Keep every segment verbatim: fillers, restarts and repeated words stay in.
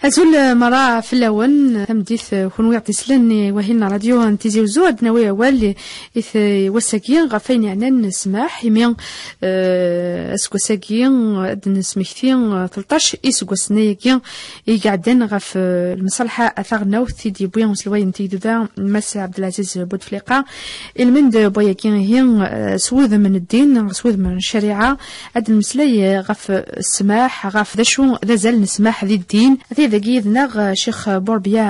Azul mara fell-awen, tameddit, eh, kunwi ɣ-d-islan i wahil n ṛadyu n Tizi Uzzu, ad d-nawi awal i, i t-, i wass-agi ɣef wayen yeɛnan ssmaḥ, imi, eh, aseggas-agi ad d-nesmekti, eh, tleṭṭac iseggasen-agi i iɛeddan ɣef, eh, lmeṣlaḥa taɣelnawt i d-yewwi uselway n tegduda Mass Ɛebdelaziz Bouteflika. Ilmend n wayagi ihi, eh, s wudem n ddin, s wudem n ccariɛa, ad d-nemmeslay, eh, ɣef ssmaḥ, ɣef d acu d azal n ssmaḥ di ddin. Ataya dagi yid-neɣ, eh, Ccix Buṛebya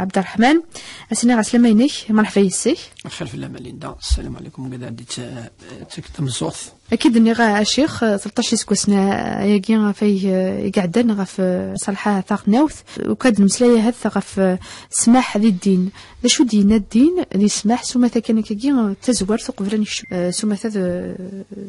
Ɛebderreḥman. Ad s-iniɣ ɛeslama-inek, merḥba yes-k. Lxir fell-am a Linda. Sslam ɛlikum, ugad ad d-tt-, eh, tt-, tameẓẓuɣt. Akka i d-nniɣ a Ccix, tleṭṭac iseggasen-agi ɣef ay, eh, i iɛeddan ɣef, eh, ṣṣalḥa taɣelnawt, u kad nemmeslay ahat ɣef, eh, ssmaḥ di ddin. D acu d-yenna ddin di ssmaḥ, s umata kan akkagi, eh, d tazwart uqbel ad nekcem, eh, s umata d-,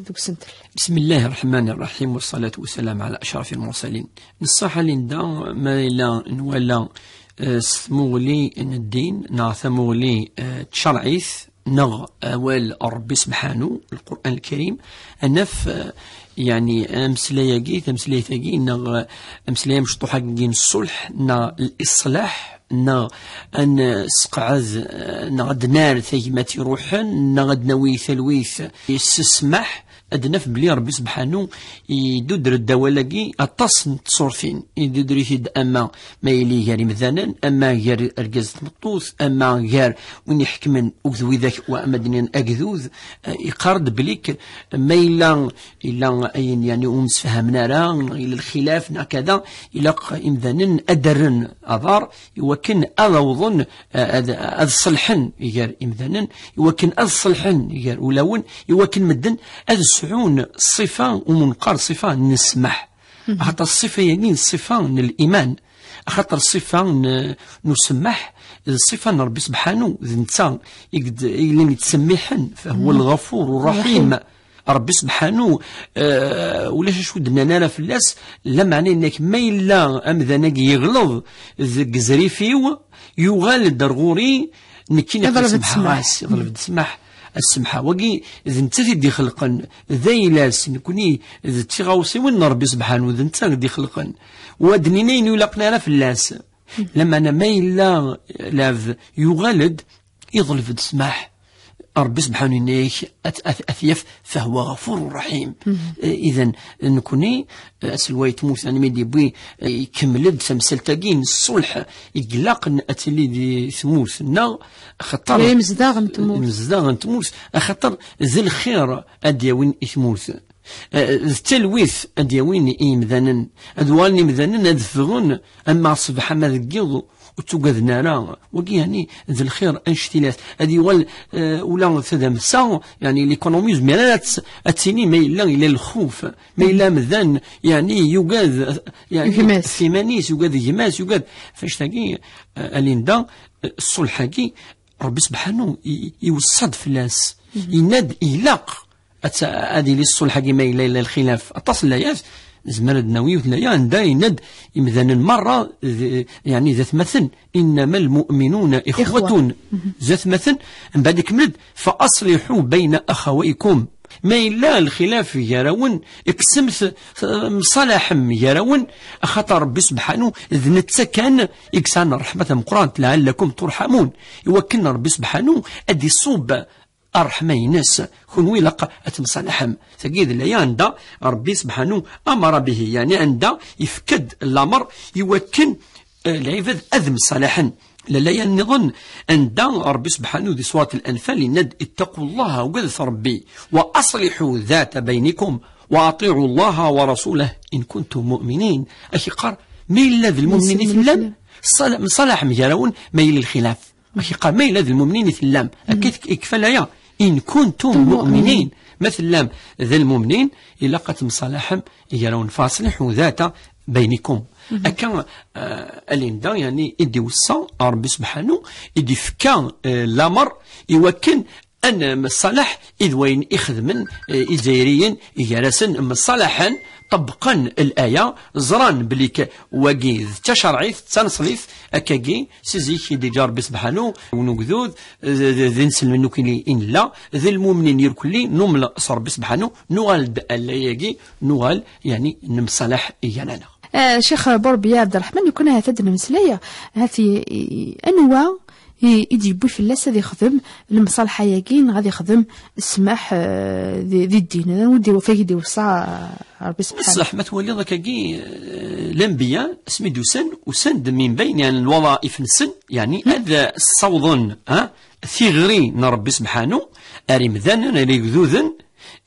deg usentel. بسم الله الرحمن الرحيم، والصلاة والسلام على أشرف المرسلين. Neṣṣaḥa Linda, ma yella nwala, eh, s tmuɣli n ddin, neɣ tamuɣli, eh, tcerɛit, neɣ awal n Ṛebbi sebḥanu, Lqur'an Lkarim, ad naf, eh, yeɛni, ameslay-agi, tameslayt-agi, neɣ, eh, ameslay amecṭuḥ-agi n ṣṣulḥ, neɣ liṣlaḥ, neɣ ad nesqeɛd, eh, neɣ ad d-nerr tagmat iruḥen, neɣ ad d-nawi talwit s ssmaḥ, ad naf belli Ṛebbi sebḥanu idudr-d awal-agi aṭas n tṣurtin, idudr-it-id ama ma yili gar imdanen, ama gar argaz d tmeṭṭut, ama gar win iḥekmen akked widak wa ama d-nniɣ agdud, eh, iqqar-d belli k-, ma yella, yella ayen yeɛni ur msefhamen ara, neɣ yella lxilaf, neɣ kada, ilaq imdanen ad d-rren aḍar, iwakken ad awḍen, eh, ad, ad ṣelḥen gar imdanen, iwakken ad ṣelḥen gar ulawen, iwakken medden ad sɛun ṣṣifa, umunqar ṣṣifa n ssmaḥ. Axaṭer ṣṣifa-yagi d ṣṣifa n liman. Axaṭer ṣṣifa n, n usemmaḥ d ṣṣifa n Ṛebbi sebḥanu, d netta i yed-, i yellan yettsemmiḥen, فهو الغفور الرحيم. Ṛebbi sebḥanu, eh, ulac acu d-nnan ara fell-as, lameɛna yenna-k ma yella amdan-agi yeɣleḍ deg zrif-iw, yuɣal-d ar ɣur-i, nekkini ad iḍleb-d ssmaḥ. Iḍleb-d ssmaḥ. Ad semḥeɣ. Wagi d nettat i d-ixelqen, d ayla-s, nekkni d tiɣawsiwin n Ṛebbi sebḥanu, d netta i d-ixelqen. Wa d-nini ayen ilaqen ara fell-as. Lameɛna ma yella lɛebd yuɣal-d, iḍleb-d ssmaḥ. Ṛebbi sebḥanu yenna-yak, at-, at-, at yaf, فهو غفور رحيم. Eh, idan, nekkni, eh, aselway n tmurt, anmi d-yewwi, eh, ikemmel-d tamsalt-agi n ṣṣulḥ i ilaqen ad tili di tmurt-nneɣ, axaṭer d imezdaɣ n tmurt. Imezdaɣ n tmurt, axaṭer d lxir ad d-yawin i tmurt. Eh, d talwit ad d-yawin i yimdanen. Ad uɣalen imdanen ad ffɣen, ama ṣṣbeḥ ama deg yiḍ, ur ttugaden ara. Wagi, yeɛni, d lxir annect-ilat. Ad yuɣal, eh, ula tadamsa, yeɛni, l'économie ur zmir ara ad tt-, ad tini ma yella, yella lxuf, ma yella amdan, yeɛni, yugad, yeɛni, gma-s. F iman-is, yugad gma-s, yugad. F annect-agi, eh, a Linda, eh, ṣṣulḥ-agi, Ṛebbi sebḥanu i-, iweṣṣa-d fell-as. Yenna-d ilaq ad t-, ad yili ṣṣulḥ-agi ma yella, yella lxilaf. Aṭas n layat, nezmer ad d-nawi yiwet n laya anda yenna-d imdanen merra, d, yeɛni d atmaten, إنما المؤمنون إخوة. إخوة. D atmaten, mbeɛd ikemmel-d, فأصلحوا بين أخويكم. Ma yella lxilaf gar-awen, kksemt, eh, mṣalaḥem gar-awen, axaṭer Ṛebbi sebḥanu d netta kan i yesɛan ṛṛeḥma tameqqrant, لعلكم ترحمون. Iwakken Ṛebbi sebḥanu ad iṣubb ṛṛeḥma-ines, kunwi ilaq ad temṣalaḥem. Tagi d laya anda Ṛebbi sebḥanu أمر به, yeɛni anda ifka-d lamer iwakken, eh, lɛibad ad mṣalaḥen. Laya nniḍen anda Ṛebbi sebḥanu di surat Al-Anfal yenna-d, اتقوا الله, ugadet Ṛebbi, وأصلحوا ذات بينكم وأطيعوا الله ورسوله إن كنتم مؤمنين. Ak iqqar, ma yella d lmumnin i tellam, ṣala-, mṣalaḥem gar-awen ma yella lxilaf. Ak iqqar, ma yella d lmumnin i tellam, akka i k-, ikfa laya. إن كنتم مؤمنين. Ma tellam d lmumnin, ilaq ad temṣalaḥem gar-awen. فأصلحوا ذات بينكم. Akka, eh, a Linda, yeɛni, i d-iweṣṣa Ṛebbi sebḥanu, i d-ifka, eh, lamer, iwakken ad nemṣalaḥ i d wayen i xedmen, eh, Izzayriyen, gar-asen mṣalaḥen, ṭebbqen laya, ẓran belli k-, wagi d tacerɛit, d taneṣlit, akkagi, si zik i d-iǧǧa Ṛebbi sebḥanu, n ugdud, d, d, d inselmen nekkini i nella, d lmumnin irkelli, numel s Ṛebbi sebḥanu, nuɣal-d a laya-agi, nuɣal, yeɛni, nemṣalaḥ gar-aneɣ. Ah, Ccix Burbiya Ɛebderreḥman, nekkni ahat ad d-nemmeslay, ahat i, i, anwa i, i d-yewwi fell-as ad ixdem lemṣalḥa-yagi, neɣ ad ixdem ssmaḥ, eh, di, di ddin? Anwa i d-iwfa, i d-iwṣa, eh, Ṛebbi subḥanahu? Ṣṣeḥ, ma twaliḍ akkagi, eh, lanbiya, asmi d-usan, usan-d min bayn, yani, lwaḍaif-nsen, yani, ad ssawḍen, ha, tiɣri n Ṛebbi subḥanahu, ar imdanen, ar igduden,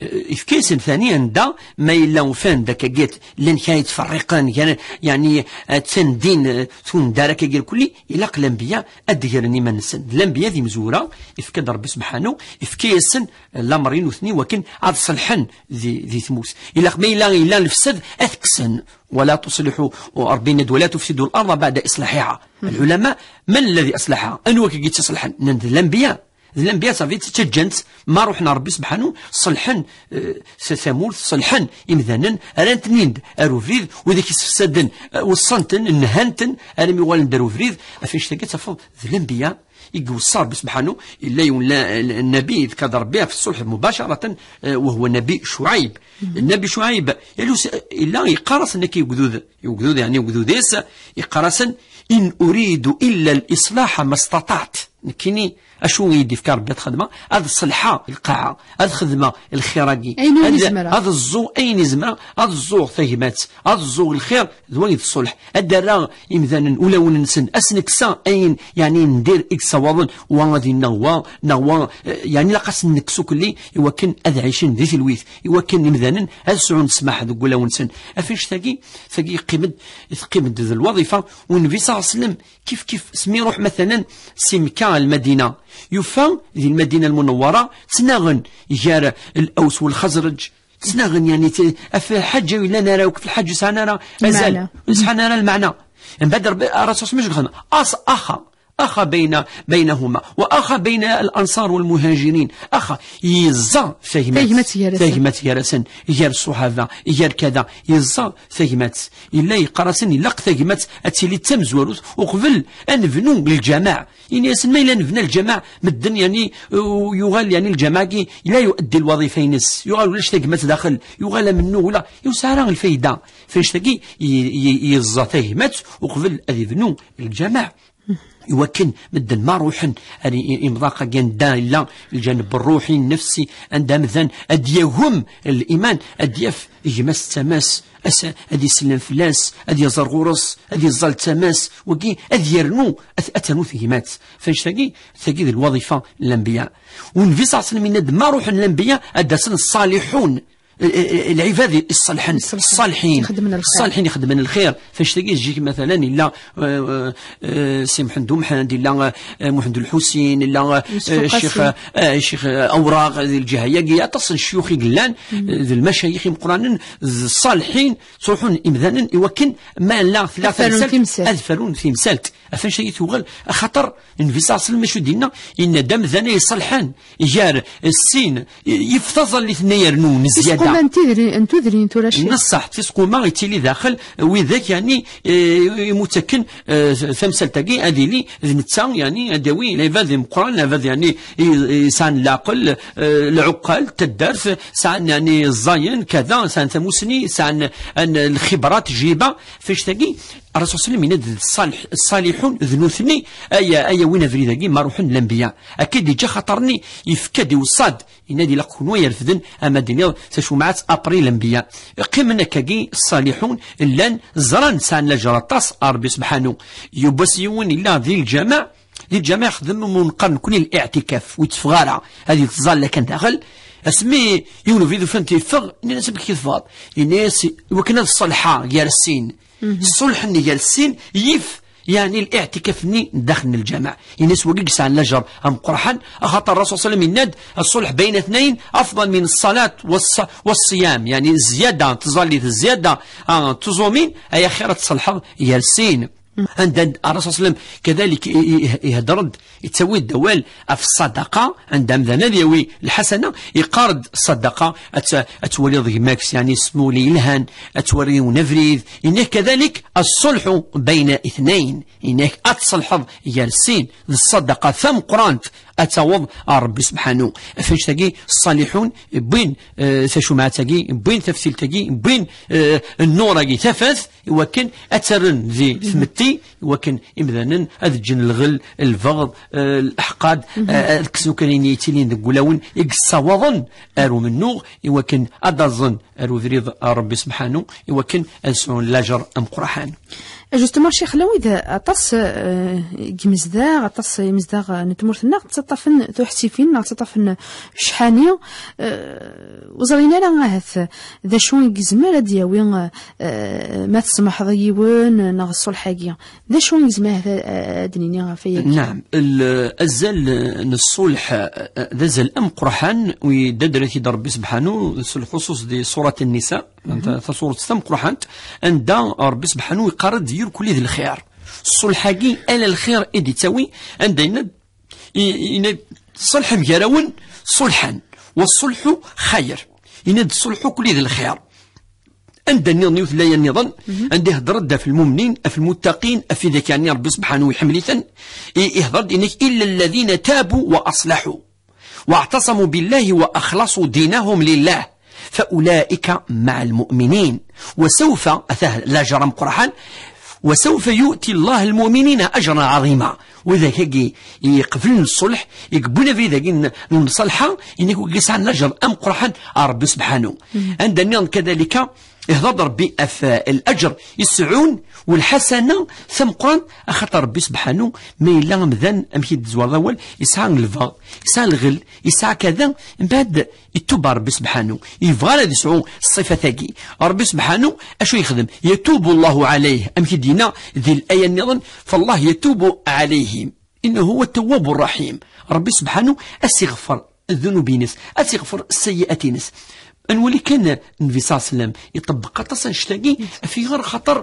eh, ifka-yasen tani anda ma yella ufan-d akkagi llan kra yettferriqen, kra, yani, eh, attan din, eh, tundar akkagi irkelli, ilaq lanbiya ad d-gren iman-nsen. D lanbiya d imezwura, ifka-d Ṛebbi subḥanahu, ifka-yasen, eh, lamer i nutni wakken ad ṣelḥen di, di tmurt. Ilaq ma yella, yella lefsad, ad t-kksen. ولا تصلحوا، Ṛebbi yenna-d: ولا تفسدوا الأرض بعد إصلاحها. العلماء، من الذي أصلحها؟ Anwa akkagi i tt-iṣelḥen? Nnan-d d lanbiya. D lanbiya, safi, ttaǧǧan-tt ma ruḥen ɣer Ṛebbi subḥanahu, ṣelḥen, eh, s tamurt, ṣelḥen imdanen, rran-ten-id ar ubrid, wid i k-yessefsaden, eh, weṣṣan-ten, nhan-ten, armi uɣalen-d ar ubrid. Ɣef annect-agi ad tafeḍ d lanbiya i iweṣṣa Ṛebbi subḥanahu. Yella yiwen la-, nnabi, yefka-d Ṛebbi ɣef ṣṣulḥ mubacaratan, eh, وهو النبي شعيب. Nnabi Cuɛib, yal us-, yella yeqqar-asen akka i ugdud, i ugdud, yani ugdud-is, yeqqar-asen: إن أريد إلا الإصلاح ما استطعت. Nekkini, acu i yi-d-ifka Ṛebbi ad xedmeɣ? Ad ṣelḥeɣ lqaɛa, ad xedmeɣ lxir-agi, ayen ur ad, nezmer. Ad ẓẓuɣ ayen i zemreɣ, ad ẓẓuɣ tagmat, ad ẓẓuɣ lxir, d wayen d ṣṣulḥ. Ad d-rreɣ imdanen ulawen-nsen, ad sen-kkseɣ ayen, yani, n dir i yessawaḍen, wa ad yenneɣ wa, neɣ wa, eh, yani, ilaq ad sen-nekkes ukelli i wakken ad ɛicen di telwit, i wakken imdanen ad sɛun ssmaḥ deg wulawen-nsen. Ɣef annect-agi, tagi yeqqim-d, teqqim-d d lwaḍifa. U Nnbi ṣalla Llahu ɛalayhi wa sallam, kif kif, smi iruḥ, matalan, si Mekka ar Lmadina, yufa di Lmadina Lmunewwara ttnaɣen gar Laws u Lxezreǧ, ttnaɣen, yani, t-, ɣef lḥaǧa ur yellan ara, akk ɣef lḥaǧa ur sɛan ara azal, lmeɛna. Ur sɛan ara lmeɛna. Mbeɛd Ṛebbi, Ṛṛasul s-, mec gxen, as-, axa, axa bayna, baynahuma, wa axa bayna Lanṣar wa Lmuhajirin, axa, yeẓẓa tagmat, tagmat gar-asen. Tagmat gar-asen, gar ṣṣuḥaba, gar kada, yeẓẓa tagmat. Yella yeqqar-asen, ilaq tagmat ad tili d tamezwarut uqbel ad nebnu lǧameɛ. Ini-asen, ma yella nebna lǧameɛ, medden, yani, u-, yuɣal, yani, lǧameɛ-agi la yuaddi lwaḍifa-ines, yuɣal ulac tagmat daxel, yuɣal amennuɣ, ula, ur yesɛi ara lfayda. F annect-agi i, i, yeẓẓa tagmat uqbel ad ibnu lǧameɛ. Iwakken medden ma ruḥen ar i, i, imḍaq-agi anda yella lǧaneb ṛṛuḥi, nnefsi, anda amdan ad yagem liman, ad yaf gma-s d tama-s, as-, ad isellem fell-as, ad iẓer ɣur-s, ad iẓẓal d tama-s, wagi ad yernu, ad, ad ternu tegmat. F annect-agi, tagi d lwaḍifa n lanbiya. U Nnbi ṣalla Llahu ɛalayhi wa sallam yenna-d, ma ruḥen lanbiya, ad d-asen ṣṣaliḥun, eh, eh, eh, lɛibad iṣṣalḥen, ṣṣalḥin, ixeddmen lxir. Ṣṣalḥin ixeddmen lxir. F annect-agi, zik, matalan, yella, eh, eh, eh, Si Mḥend Umḥend, yella, eh, Muḥend Lḥusin, yella, eh, Ccix, eh, Ccix, eh, Awraq, di lǧiha-yagi, aṭas n ccuyux i yellan, eh, d lmacayix imeqqranen, d ṣṣalḥin, ttruḥun imdanen iwakken ma yella tella ad ferrun timsalt, timsalt. Ad ferrun timsalt. Ɣef annect-agi tuɣal, axaṭer Nnbi ṣalla Llahu ɛalayhi wa sallam acu d-yenna? Yenna-d amdan ay iṣalḥen gar sin, yif taẓallit-nni yernun zzyada. Tiseqquma n tidri-, n tudrin tura, Ccix. N ṣṣeḥ, tiseqquma yettili daxel widak, yani, eh, imuttaken, eh, tamsalt-agi ad ili d netta, yani, ad yawi lɛibad imeqqran, lɛibad, yani, i, i yesɛan leɛqel, eh, lɛuqqal, taddart, sɛan, yani, ẓẓayen, kada, sɛan tamusni, sɛan, an, lxibra, tajriba. F annect-agi, Ṛṛasul ṣalla Llahu ɛalayhi wa sallam yenna-d d ṣṣalḥ-, ṣṣaliḥun d nutni, aya, aya win abrid-agi ma ruḥen lanbiya. Akka i d-iǧǧa, xaṭer-nni yefka-d, iweṣṣa-d, yenna-d ilaq kunwi ad irefden, ama d-iniḍ tacumɛat après lanbiya. Qqimen akkagi ṣṣaliḥun, llan ẓran sɛan laǧer aṭas ar Ṛebbi subḥanu. Yiwwas yiwen yella di lǧameɛ, di lǧameɛ ixdem, mu neqqar nekkni, liɛtikaf, ur yetteffeɣ ara, ad yettẓalla kan daxel. Asmi yiwen ubrid ufan-t yeffeɣ, nnan-as: "Amek i teffɣeḍ?" Yenna-as: "Iwakken ad ṣṣalḥeɣ gar sin." Ṣṣulḥ-nni gar sin yif, yani, liɛtikaf-nni daxel n lǧameɛ. Yenna-as: "Wagi i yesɛan laǧer ameqqran, axaṭer Ṛṛasul ṣalla Llahu ɛalayhi wa sallam yenna-d: ṣṣulḥ bayna tnayen afḍal min ṣṣalat wa ṣṣ-, wa ṣṣiyam." Yani, zzyada n tẓallit, zzyada, ah, n tuẓumin, ay axir ad tṣelḥeḍ gar sin. Anda Ṛṛasul ṣalla Llahu ɛalayhi wa sallam kadalik i, i, i, ihedder-d, yettawi-d awal ɣef ṣṣadaqa, anda amdan ad yawi lḥasana, yeqqar-d: ṣṣadaqa, ad t-, ad twaliḍ gma-k, yani, s wul yelhan, ad twaliḍ yiwen abrid, yenna-k kadalik ṣṣulḥu bayna itnayn, yenna-k ad tṣelḥeḍ gar sin, d ṣṣadaqa tameqqrant, ad taweḍ ɣer Rebbi subḥanu. Ɣef annect-agi ṣṣaliḥun wwin, eh, tacumɛat-agi, wwin taftilt-agi, wwin, eh, nnur-agi, tafat, iwakken ad tt-rren di tmetti, iwakken imdanen ad ǧǧen lɣel, lbeɣḍ, eh, leḥqad, eh, ad kksen akk ayen yettilin deg wulawen i yessawaḍen ar umennuɣ, iwakken ad aẓen ar ubrid n Rebbi subḥanu, iwakken ad sɛun lajer ameqqraḥan. Justement, Cheikh Lawid, aṭas, eh, n yimezdaɣ, aṭas n yimezdaɣ n tmurt-nneɣ ttaṭṭafen tuḥsifin neɣ ttaṭṭafen ccḥani, eh, ur ẓrin ara ahat d acu i yezmer ad d-yawi, eh, ma tesmeḥḍ i yiwen neɣ ṣṣulḥ-agi. D acu i yezmer ahat ad, ad d-nini ɣef wayagi? Naam, l-, azal n ṣṣulḥ, eh, d azal ameqqraḥan, wi d-adret-id Rebbi subḥanu, s lxuṣuṣ di surat Nnisa, anta tasuret tameqqraḥant, anda Rebbi subḥanu yeqqar-d irkelli d lxir. Ṣṣulḥ-agi, ala lxir i d-ittawi, anda yenna-d, i-, yenna-d, ṣṣalḥem gar-awen, ṣulḥan, wa ṣṣulḥu xayr. Yenna-d, ṣṣulḥu kulli d lxir. Anda nniḍen, yiwet laya nniḍen, anda ihedder-d ɣef lmumnin, ɣef lmuttaqin, ɣef idak yeɛni Rebbi subḥanu iḥemmel-iten, i-, ihedder-d, yenna-k, illa alladhina tabu wa aṣlaḥu. واعتصموا بالله وأخلصوا دينهم لله فأولئك مع المؤمنين وسوف، أتاه الأجر مقرحا، وسوف يؤتي الله المؤمنين أجرا عظيما. Widak-agi yeqblen ṣṣulḥ, yeqbel abrid-agi n, n lemṣalḥa, inek wigi sɛan lajer ameqqraḥen ar Rebbi subḥanu. Anda nniḍen kadalika, ihḍer-d Rebbi ɣef, eh, lajer i sɛun, walḥasana tameqqrant, axaṭer Rebbi subḥanu, ma yella amdan, amek i d-tezwareḍ awal, yesɛa lbeɣ, yesɛa lɣel, yesɛa kada, mbeɛd itub ar Rebbi subḥanu. Yebɣa ara ad yesɛu ṣṣifat-agi. Rebbi subḥanu, acu yexdem? Yatubu Allahu alayh, amek i d-yenna di laya nniḍen, fallah yatubu alayhim. Innahu huwa tawwabu rahim. Rebbi subḥanu, ad s-iɣfer ddunub-ines, ad s-iɣfer ssayiat-ines. Ad nwali kan Nnbi ṣalla Llahu ɛalayhi wa sallam iṭebbeq aṭas annect-agi, ɣef yiɣer? Xaṭer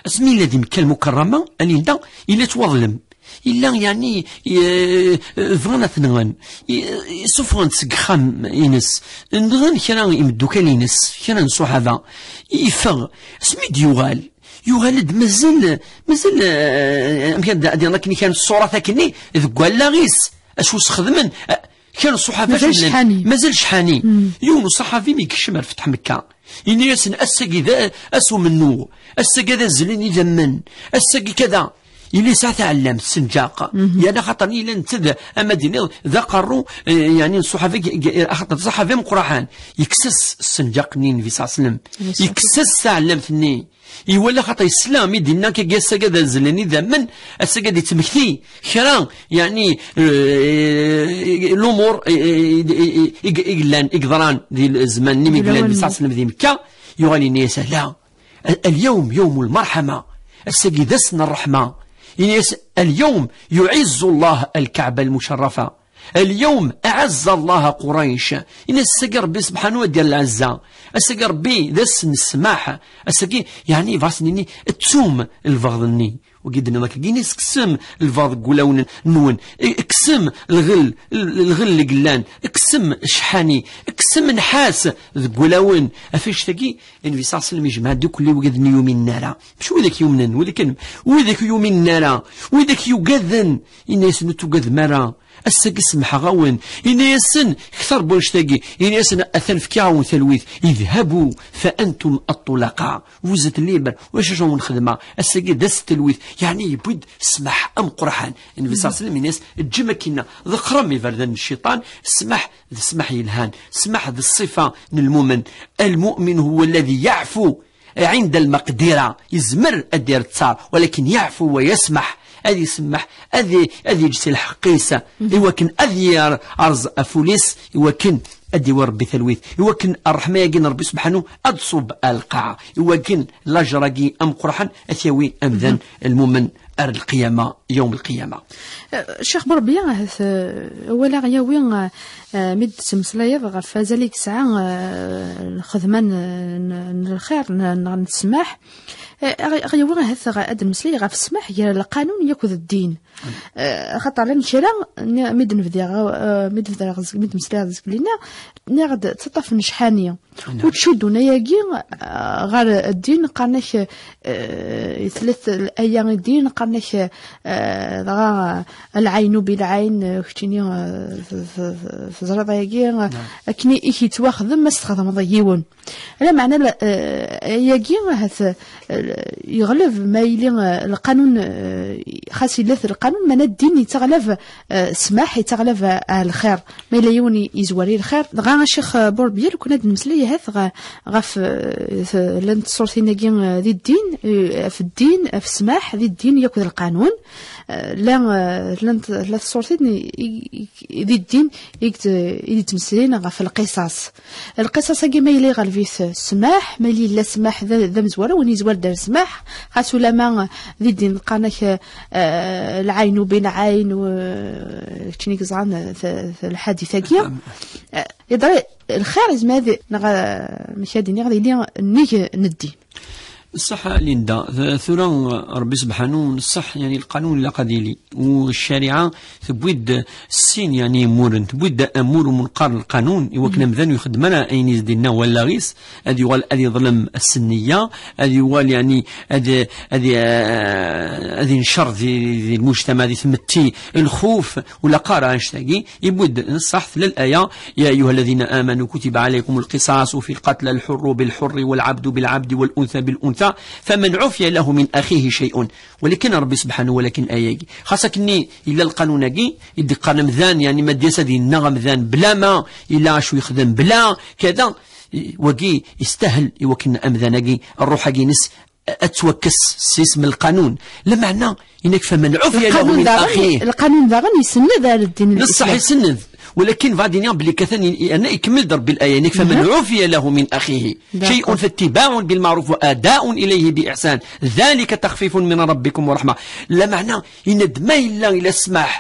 asmi yella di Mekka Lmukarrama, aninda yella yettwaḍlem. Yella, yeɛni, eh, bɣan ad t-nɣen. I-, isuffɣen-t seg uxxam-ines. Nɣan kra imeddukal-ines, kra n ṣṣuḥaba. Yeffeɣ. Asmi d-yuɣal, yuɣal-d mazal, mazal, eh, amek ad, ad yenɣ akken kan ṣṣurat akkenni deg wallaɣ-is. Acu sxedmen? Eh, kra n ṣṣuḥaba mazal cḥani. Mazal cḥani. Yiwen n uṣaḥabi mi yekcem ar Fetḥ Mekka, ini-asen, ass-agi d a-, ass umennuɣ, ass-agi ad azzlen idammen, ass-agi kada. Yella yesɛa taɛellamt, ssenǧaq. Yerna xaṭer yella netta d, ama d-iniḍ, d aqerru, eh, yeɛni n ṣṣuḥabi, g-, g-, axaṭer d ṣṣaḥabi ameqqraḥan. Yekkes-as ssenǧaq-nni n Nnbi ṣalla Llahu ɛalayhi wa sallam. Yekkes-as taɛellamt-nni. Iwala xaṭer yesla mi d-inna akka, ass-agi ad azzlen idammen, ass-agi ad yettmekti kra, yeɛni, eh, lumuṛ, eh, eh, i, i, i, i, i yellan, i yeḍran di zzman-nni mi yella Nnbi ṣalla Llahu ɛalayhi wa sallam di Mekka, yuɣal yenna-yas, ala, al-yawm yawmul marḥama, ass-agi d ass n ṛṛeḥma. Yenna-yas, al-yawm yuɛizzu Llah al-Kaɛba al-mucarrafa. Al-yawm aɛazza Llah Qurayc. Ini ass-agi Rebbi subḥanu ad d-yerr lɛezza. Ass-agi Rebbi d ass n ssmaḥ. Ass-agi, yeɛni, bɣas nini, ttum lbeɣḍ-nni. Wagi d-nniḍ akka, ini ksem lbeɣḍ deg wulawen-nwen. I-, ksem lɣel, l-, lɣel i yellan. Ksem ccḥani. Ksem nnḥas deg wulawen. Ɣef annect-agi, Nnbi ṣalla Llahu ɛalayhi wa sallam ijmeɛ-d akk wigi d ur yuminen ara. Mačči widak yumnen, widak, widak ur yuminen ara, widak yugaden, ini-asen ur tugadem ara. Ass-agi semmḥeɣ-awen. Ini-asen, kter n wannect-agi. Ini-asen, atan fkiɣ-awen talwit. Idhabu fa antum at-tulaqa. Vous êtes libres. Ulac acu awen-xedmeɣ. Ass-agi d ass n talwit. Yeɛni yewwi-d ssmaḥ ameqqraḥan. Nnbi ṣalla Llahu ɛalayhi wa sallam ini-as, ǧǧem akkinna. Ḍeqqrem iberdan n cciṭan. Ssmaḥ d ssmaḥ yelhan. Ssmaḥ d ṣṣifa n lmumen. Al-mu'min huwa alladhi ya'fu عند المقدرة. Yezmer ad d-yerr ttaṛ, walakin yeɛfu wa yesmeḥ. Ad isemmeḥ, ad i-, ad yeǧǧ si lḥeqq-is, iwakken ad yerẓ aful-is, iwakken ad d-iwwi Rebbi talwit, iwakken ṛṛeḥma-agi n Rebbi subḥanu ad tṣubb ar lqaɛa, iwakken lajer-agi ameqqraḥen ad t-yawi amdan lmumen ar lqiyama, yawm lqiyama. Eh, Ccix Burbiya, ahat, eh, awal a ɣ-yawi, eh, Eh, mi d-tettmeslayeḍ ɣef wazal i yesɛa, eh, lxedma n, n, n lxir, n, n, n ssmaḥ, eh, a ɣ-, a ɣ-yawi ahat ɣ-, ad d-nemmeslay ɣef ssmaḥ gar lqanun yakk d ddin. Eh, axaṭer llan kra, ni-, mi d-nebdiɣ, eh, mi d-bdiɣ zeg-, mi d-meslayeɣ zgelli-nni, nniɣ-d ttaṭṭafen ccḥani. Ur ttcuddun ayagi, eh, ɣer ddin, qqaren-ak, eh, tella aya i ddin, Qqaren-ak, eh, dɣa, eh, lɛaynu bi lɛayn, eh, keččini, eh, t-, t-, t-, teẓriḍ ayagi, eh, akken i k-yettwaxdem ma s-txedmeḍ yiwen. Lameɛna la-, eh, ayagi ahat, eh, yeɣleb ma yili, eh, lqanun, eh, xas yella-t lqanun, mana ddin yettaɣlab, eh, ssmaḥ, yettaɣlab, eh, lxir. Ma yella yiwen i-, yezwar i lxir. Dɣa, a Ccix, eh, Burbiya, lukan ad nemmeslay ahat ɣ-, ɣef, eh, t-, llant tṣurtin-agi, eh, di ddin, eh, ɣef ddin, ɣef ssmaḥ, di ddin yakk d lqanun. Eh, la, eh, llant, la tṣurtin i, i, i, di ddin i, i, i d-yettmeslayen ɣef lqisas. Lqisas-agi ma yella iɣleb-it ssmaḥ, ma yella illa ssmaḥ d, d amezwaru, win yezwar d ssmaḥ, xas ulama di ddin qqaren-ak, eh, lɛaynu bi lɛayn, u, eh, keččini yeẓran, eh, t-, t-, lḥadit-agi. Eh, yeḍra lxir, izmer ad, neɣ, eh, amek ad iniɣ, ad yili nnig n ddin. Ṣṣeḥ, Linda. T-, tura, Ṛebbi Sebḥanu, ṣṣeḥ, yani, lqanun ilaq ad yili. U ccariɛa tewwi-d sin, yani, imuren. Tewwi-d amur umenqar n lqanun, i wakken amdan ur ixeddem ara ayen i s-d-inna wallaɣ-is, ad yuɣal ad yeḍlem s nniya, ad yuɣal, yani, ad, ad, ad incer di, di lmujtamaɛ, di tmetti, lxuf, u laqara, annect-agi. Yewwi-d, ṣṣeḥ, tella laya: يا أيها الذين آمنوا كتب عليكم القصاص في القتلى الحر بالحر والعبد بالعبد والأنثى بالأنثى فمن عفي له من أخيه شيء. Walakin Ṛebbi Sebḥanu, walakin ayagi. Xas akken yella lqanun-agi, i d-iqqaren amdan, yani, ma d-yas ad yenna amdan bla ma yella acu yexdem, bla kada, wagi yestahel i wakken amdan-agi, ṛṛuḥ-agi-ines, ad twakkes s isem n lqanun. Lameɛna, yenna-k: فمن عفي له من أخيه. Lqanun daɣen, lqanun daɣen isenned ar ddin n Lislam. Ṣṣeḥ, isenned. Walakin bɣiɣ ad iniɣ belli katan, yerna ikemmel-d Ṛebbi laya, yenna-k: فمن عفي له من أخيه شيء فاتباع بالمعروف وأداء إليه بإحسان ذلك تخفيف من ربكم ورحمة. Lameɛna, yenna-d ma yella ila ssmaḥ,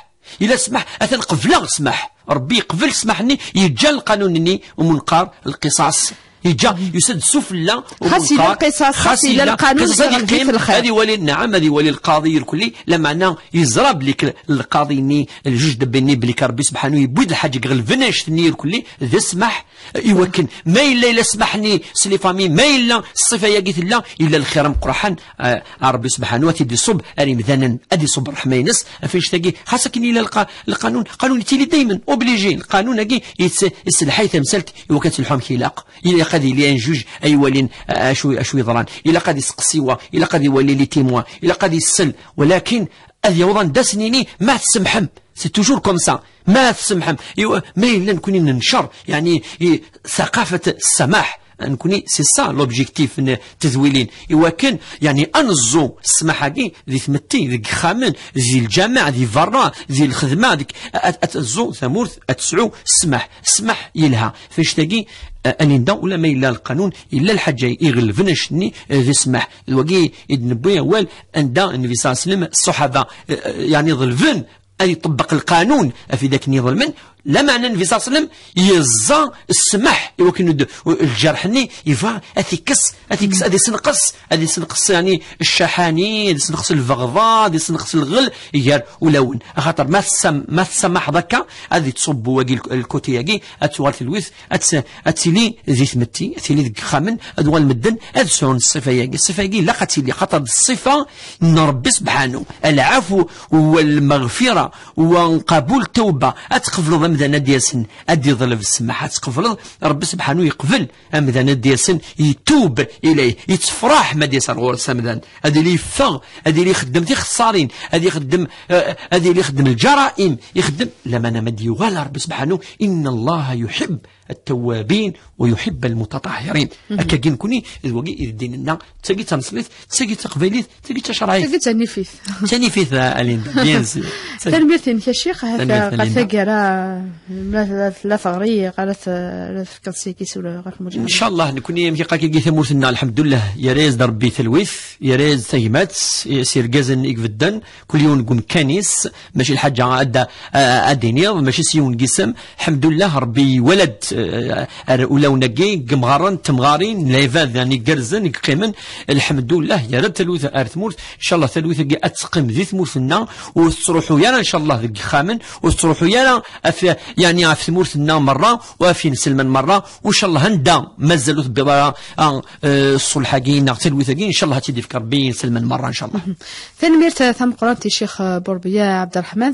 ila ssmaḥ, atan qebleɣ ssmaḥ. Ṛebbi yeqbel ssmaḥ-nni, yeǧǧa lqanun-nni umenqar, lqisas. Yeǧǧa, yusa-d sufella umenqar. Xas ila lqisas, xas ila lqanun, qisas ad yeqqim, ad iwali, naɛam, ad iwali lqaḍi irkelli, lameɛna yeẓra belli k-, lqaḍi-nni, ljuj d-, belli, belli Ṛebbi Sebḥanu yewwi-d lḥaǧa iɣelben annect-nni irkelli, d ssmaḥ, i wakken ma yella ila ssmaḥ-nni s les familles, ma yella ṣṣifa-yagi tella, yella lxir ameqqran, eh, Ṛebbi Sebḥanu ad t-id-iṣubb ar imdanen, ad iṣubb ṛṛeḥma-ines ɣef annect-agi. Xas akken yella lqa-, lqanun, lqanun yettili daymen obligé, lqanun-agi yett-, yesselḥay tamsalt i wakken ad telḥu amek ilaq. Ilaq ad yili un juge ay iwalin, eh, acu, acu yeḍran. Ilaq ad iseqsi wa, ilaq ad iwali les témoins, ilaq ad issel. Walakin ad yaweḍ anda ad sen-yini: ma tsemḥem. C'est toujours comme ça. Ma tsemḥem. Iwa, ma yella nekni nencer, yani, i, ثقافة السماح. Nekni, c'est ça l'objectif n tedwilin. Iwakken, yani, ad neẓẓu ssmaḥ-agi di tmetti, deg ixxamen, di lǧameɛ, di berra, di lxedma, deg, ad, ad teẓẓu tamurt, ad tesɛu ssmaḥ. Ssmaḥ yelha. F annect-agi, a, a Linda, ula ma yella lqanun, yella lḥaǧa iɣelben annect-nni, eh, d ssmaḥ. D wagi i d-newwi awal, anda Nnbi ṣalla Llahu ɛalayhi wa sallam, ṣṣuḥaba, eh, eh, yani, ḍelben ad iṭebbeq lqanun ɣef wid akken iḍelmen, lameɛna Nnbi ṣalla Llahu ɛalayhi wa sallam yeẓẓa ssmaḥ i wakken d-, lǧerḥ-nni, yebɣa ad t-ikkes, ad t-ikkes, ad isenqes, ad isenqes, yani, ccaḥani, ad isenqes lbeɣḍa, ad isenqes lɣel gar ulawen. Axaṭer ma tessam-, ma tessamaḥeḍ akka, ad ittṣubbu wagi lk-, lkuti-agi, ad tuɣal telwit, ad t-, ad tili di tmetti, ad tili deg ixxamen, ad uɣalen medden ad sɛun ṣṣifa-agi. Ṣṣifa-agi ilaq ad tili, xaṭer d ṣṣifa n Ṛebbi Sebḥanu. Lɛafu, walmeɣfira, wa qabul tawba, ad tqebleḍ amdan ad d-yasen, ad d-iḍleb ssmaḥ, ad tqebleḍ, Ṛebbi Sebḥanu yeqbel amdan ad d-yasen, yetub ilayh, yettefraḥ ma d-yas ar ɣur-s amdan. Ad yili yeffeɣ, ad yili ixeddem tixeṣṣarin, ad ixeddem, eh, ad yili ixeddem lǧaraim, ixeddem, lameɛna ma d-yuɣal ar Ṛebbi Sebḥanu, إن الله يحب التوابين ويحب المتطهرين. Akkagi nekni, d wagi i d ddin-nneɣ, d tagi d taneṣlit, d tagi d taqbaylit, d tagi d tacerɛit. D tagi d tanifit. D tanifit, a Linda, bien sûr. Tanemmirt-inek a Ccix, ahat ɣef taggara, ma tella teɣri, ara t-, ara tefkeḍ seg-s ula ɣef lmuǧahada. Ncallah, nekni amek iqakagi tamurt-nneɣ, lḥemdullah, yerra-yas-d Ṛebbi talwit, yerra-yas-d tagmat, s irgazen i ibedden, kul yiwen deg umkan-is, mačči lḥaǧa ad, ad d-iniḍ, mačči s yiwen n yisem. Lḥemdullah, Ṛebbi iwala-d eh, ar ulawen-agi n yimɣaren, n temɣarin, n lɛibad, yani, igerrzen i yeqqimen. Lḥemdullah, yerra-d talwit ar tmurt. Incallah talwit-agi ad teqqim di tmurt-nneɣ, ur tettruḥu ara incallah deg yixxamen, ur tettruḥu ara af, yani, af tmurt-nneɣ merra, u af inselmen merra. U incallah anda mazal ur tebbiḍ ara, ah, eh, ṣṣulḥ-agi neɣ talwit-agi, incallah ad tt-id-ifk Rebbi inselmen merra incallah. Tanemmirt tameqqrant i Ccix Burbiya Ɛebderreḥman.